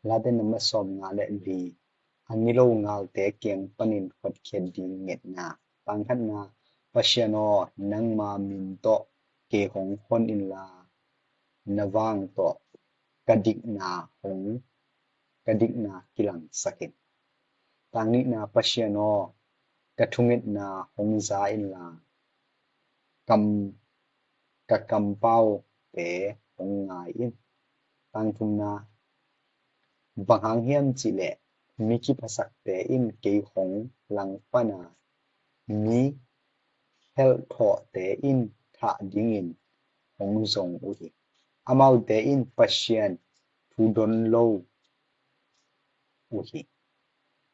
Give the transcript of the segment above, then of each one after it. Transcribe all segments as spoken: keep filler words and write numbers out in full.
Late number sawmnga le li. A ngilo galte kiang panin hotkhiat ding ngetna. Tang khatna, Pasian aw, nangma min tawh kei hong hon inla, na vang tawh ka dikna hong, ka dikna kilangsak in. Tang nihna, Pasian aw, ka thungetna hong za inla, kam, ka kampaute hong ngai in. Tang thumna, bang hang hiam cih leh mi kiphasakte in kei hong langpang a, mi helhthawhte in thah dingin hong zong uh hi. Amaute in Pasian thu don lo uh hi.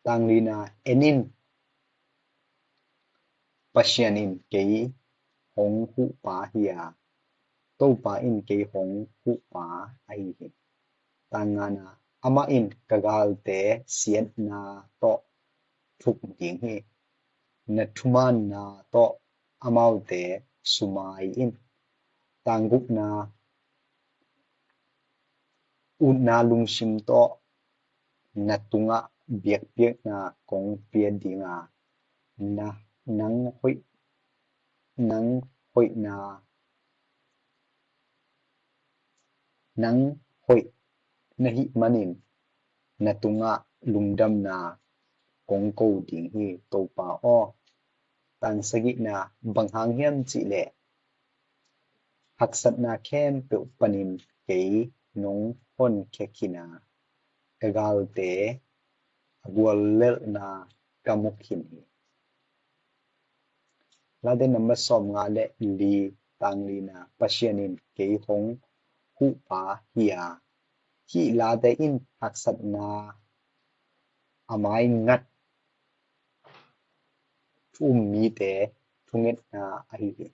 Tang lina, en in, Pasian in kei hong huhpa hi a, Topa in kei hong huhpa ahi hi. Tang ngana, amah in ka galte siatna tawh thuk ding hi. Na thumanna tawh amaute sumai in. Tang gukna, utna lungsim tawh na tungah biakpiakna kong pia ding a, na, nang hoih, nang hoihna, nang hoih na hih manin na tungah lungdamna kong ko ding hi, Topa aw. Tang sagihna, bang hang hiam cih leh haksatna khempeuh panin kei nong honkhia khin a, ka galte a guallelhna ka mu khin hi. Late number sawmnga le li, tang lina, Pasian in kei hong huhpa hi a, hih late in haksatna a mai ngat thu um mite thungetna ahi hi.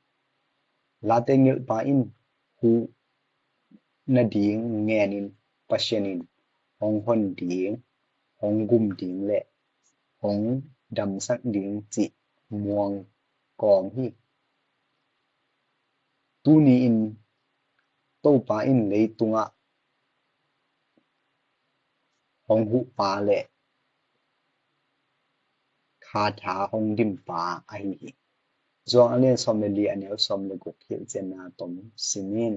Late gelhpa in huh nading ngenin Pasian in hong hon ding, hong gum ding le hong damsak ding cih muang kawm hi. Tuni-in Topa in leitungah hong huhpa le khatha hong dimpa ahi hi. Johan a lian sawm le li, a neu sawm le guk, hilhcianna tom simin.